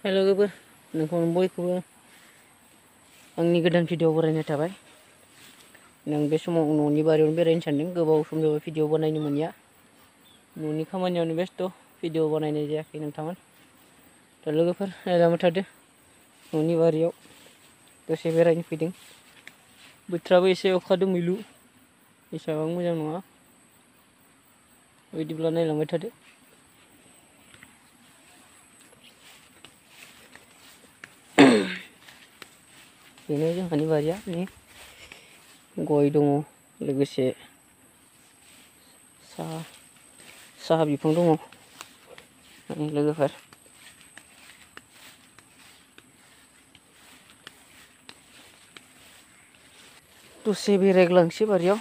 Hello लोगोफोर नोंखौ बयखौबो आंनि गोदान भिडिअ बरायनाय थाबाय। नों बे समाव न'नि बारियावनो बेरायनो सानदों, गोबाव सम जाबाय भिडिअ बानायनो मोनिया। न'नि खामानियावनो बेस्थ', भिडिअ बानायनाय जायाखै नोंथांमोन। दा लोगोफोर नायलांबाय थादो, न'नि बारियाव दसे बेरायनो फैदों। बोथोराबो एसे अखा दोमैलु, एसेबां मोजां नङा। बिदिब्ला नायलांबाय थादो। बेनो जोंहानि बारिया, नै गय दङ, लोगोसे साहा बिफां दङ लोगोफोर। दसे बेरायग्लांसै बारियाव।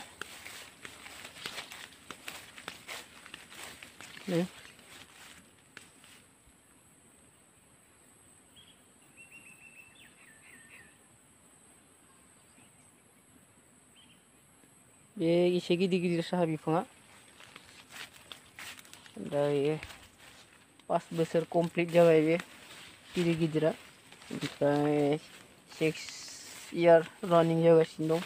बे एसे गिदिर गिदिर साहा बिफाङा दायो 5 बोसोर कमप्लिट जाबाय। बे गिदिर गिदिरा ओमफ्राय 6 इयार रानिं जागासिनो दं।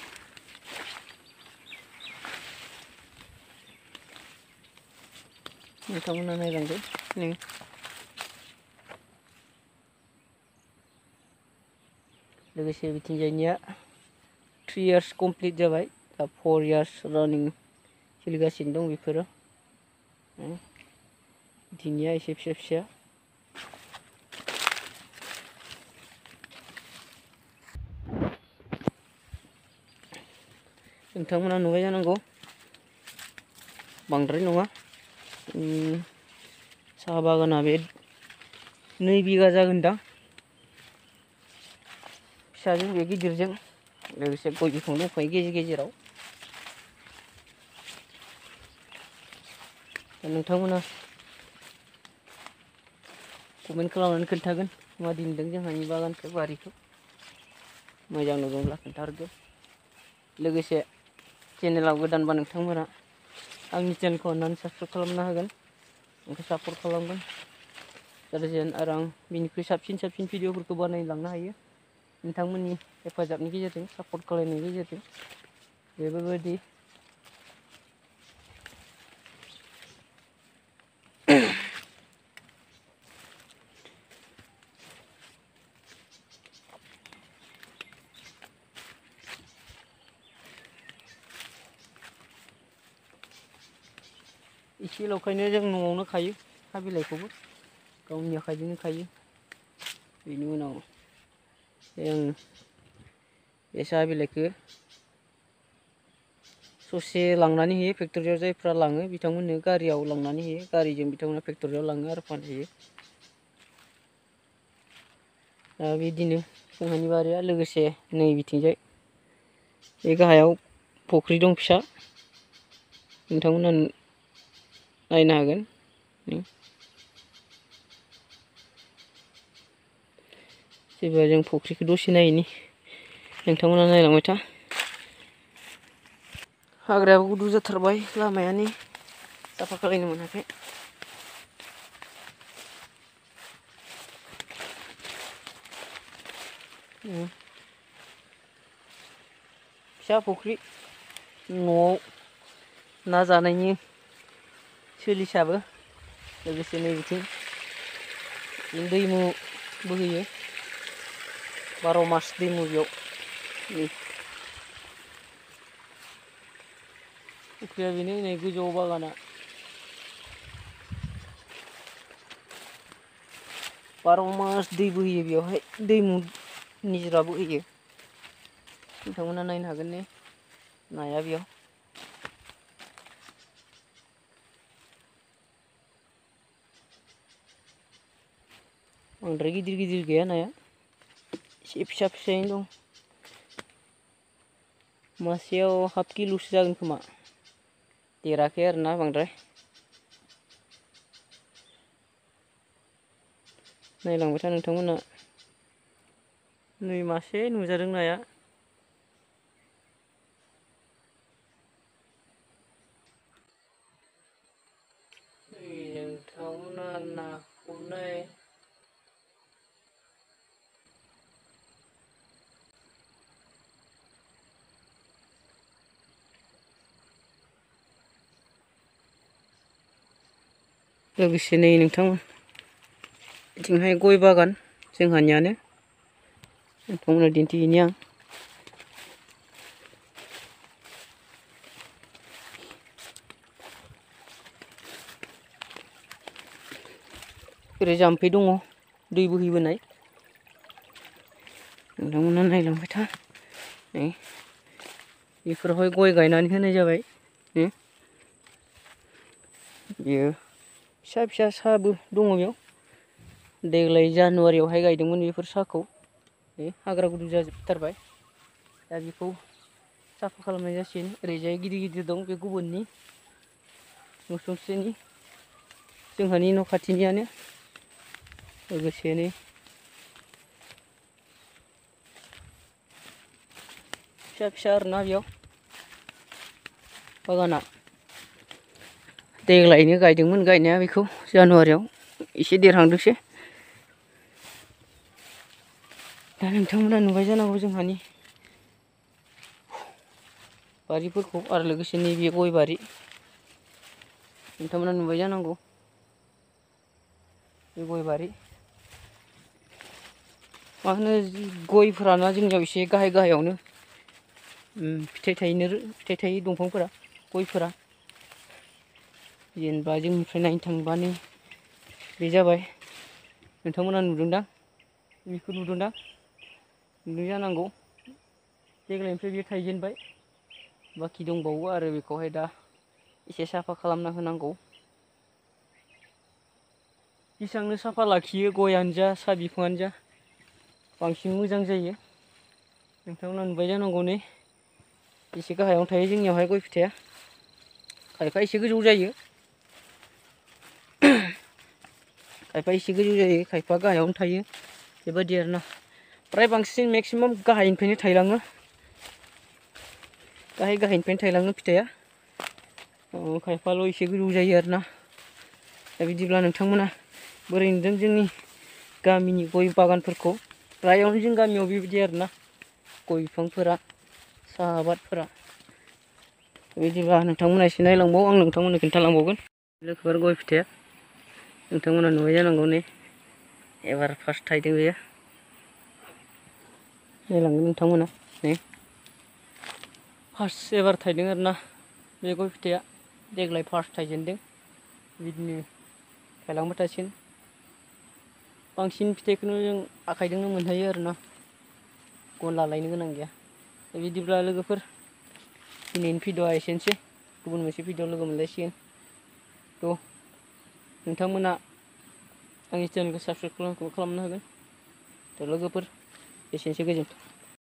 नोंथांमोना नायलांदो। नै लोगोसे बिथिंजायनिया 3 इयार्स कमप्लिट जाबाय, दा 4 इयार्स रानिं सोलिगासिनो दं बेफोरो। बिथिंनिया एसे फिसा फिसा। नोंथांमोना नुबाय जानांगौ, बांद्राय नङा। साहा बागाना बे 2 बिगा जागोनदां, फिसाजों बे गिदिरजों। लोगोसे गय बिफां दंफायो गेजेर गेजेराव। नोंथांमोना कमेन्ट खालामनानै खोन्थागोन मादि नुदों जोंहानि बागानखौ, बारिखौ। मोजां नुदोंब्ला खोन्थाहरदो। लोगोसे चेनेलाव गोदानबा नोंथांमोना आंनि चेनेलखौ अननानै साबस्क्राइब खालामना होगोन, आंखौ सापर्ट खालामगोन। आरो आं बिनिख्रुइ साबसिन भिडिअफोरखौ बानायलांनो हायो नोंथांमोननि हेफाजाबनि गेजेरजों, सापर्ट खालामनायनि गेजेरजों। बेफोरबायदि एसेल'खायनो जों न'आवनो खायो साहा बिलाइखौबो, गावनि आखाइजोंनो खायो। बेनि उनाव जों बे साहा बिलाइखौ ससे लांनानै होयो फेक्ट'रियाव। जायफ्रा लाङो बिथांमोननो गारियाव लांनानै होयो, गारिजों बिथांमोना फेक्ट'रियाव लाङो आरो फानहैयो। दा बिदिनो जोंहानि बारिया। लोगोसे नै बिथिंजाय बे गाहायाव फुख्रि दं फिसा, नोंथांमोना नायनो हागोन। जेब्ला जों फुख्रिखौ दसे नायनि, नोंथांमोना नायलांबाय था। हाग्रायाबो गुदु जाथारबाय, लामायानो साफा खालायनो मोनाखै। फिसा फुख्रि, न'आव ना जानायनि सोलिसाबो। लोगोसे नै बिथिं दैमु बोहैयो, 12 मास दैमु बेयाव। फुख्रिया बेनो, नै गोजौआव बागाना। 12 मास दै बोहैयो बेयावहाय, दैमु निजोरा बोहैयो। नोंथांमोना नायनो हागोन ने, नाया बेयाव। बांद्राय गिदिर गिदिर गैया नाया, एसे फिसा फिसायैनो दं। मासेयाव हाफ किल'सो जागोन खोमा, देराखै आरोना बांद्राय। नायलांबाय था नोंथांमोना। नै मासे नुजादों नाया। नोंथांमोना नाखौ नाय। लोगोसे नै नोंथांमोन बिथिंहाय गय बागान जोंहानियानो नोंथांमोननो दिन्थिहैनि आं। ओरै जाम्फै दङ दै बोहैबोनाय नोंथांमोना नायलांबाय था। नै बेफोरावहाय गय गायनानै होनाय जाबाय। बेयो फिसा फिसा साहाबो दङ बेयाव। देग्लाय जानुवारियावहाय गायदोंमोन बेफोर साहाखौ। हाग्रा गुदुं जाजोबथारबाय दा बेखौ साफा खालामनाय जासिगोन। ओरैजाय गिदिर गिदिर दं बे गुबुननि न'सुंसेनि जोंहानि न' खाथिनियानो लोगोसेनो फिसा फिसा आरोना बेयाव बागाना देग्लायनो गायदोंमोन गायनाया बेखौ जानुवारियाव एसे देरहांदोंसो। दा नोंथांमोना नुबाय जानांगौ जोंहानि बारिफोरखौ आरो लोगोसे नैबे गय बारि नोंथांमोना नुबाय जानांगौ बे गय बारि। मा होनो गयफोराना जोंनियाव एसे गाहाय गाहायावनो फिथाइ थायो दंफांफोरा गयफोरा जेनेबा जोंनिफ्राय नायनो थांबानो बे जाबाय। नोंथांमोना नुदोंदां बेखौ नुदोंदां नुदों जानांगौ देग्लायनिफ्राय बे थाइजेनबाय। बाखि दंबावो आरो बेखौहाय दा एसे साफा खालामना होनांगौ। जेसांनो साफा लाखियो गयानो जा साहा बिफाङानो जा बांसिन मोजां जायो। नोंथांमोना नुबाय जानांगौ नै एसे गाहायावनो थायो जोंनियावहाय गय फिथाइया खायफा एसे गोजौ जायो खायफा एसे गोजौ जायो खायफा गाहायावनो थायो बेबायदि आरोना। फ्राय बांसिन मेक्सिमाम गाहायनिफ्रायनो थायलाङो गाहायनिफ्रायनो थायलाङो फिथाइया खायफाल' एसे गोजौ जायो आरोना। दा बिदिब्ला नोंथांमोना बोरै नुदों जोंनि गामिनि गय बागानफोरखौ? फ्रायावनो जों गामियाव बेबायदि आरोना गय बिफांफोरा साहा आबादफोरा। बिदिब्ला नोंथांमोना एसे नायलांबाव आं नोंथांमोननो खिन्थालांबावगोन। लोगोफोर गय फिथाइया नोंथांमोना नुबाय जानांगौ नै एबार फार्स्ट थायदों बेयो। नायलांगोन नोंथांमोना नै फार्स्ट एबार थायदों आरोना बे गय फिथाइया देग्लाय फार्स्ट थायजेनदों। बिदिनो थायलांबाय थासिगोन। बांसिन फिथाइखौनो जों आखाइजोंनो मोनजायो आरोना गन लालायनो गोनां गैया। बिदिब्ला लोगोफोर दिनैनि भिडिअ'आ एसेनोसै गुबुन मोनसे भिडिअ' लोगो मोनलायसिगोन। थ' नोंथांमोना आंनि चेनेलखौ साबस्क्राइब खालामनो हागोन। थ' लोगोफोर एसेनोसै गोजोन्थों।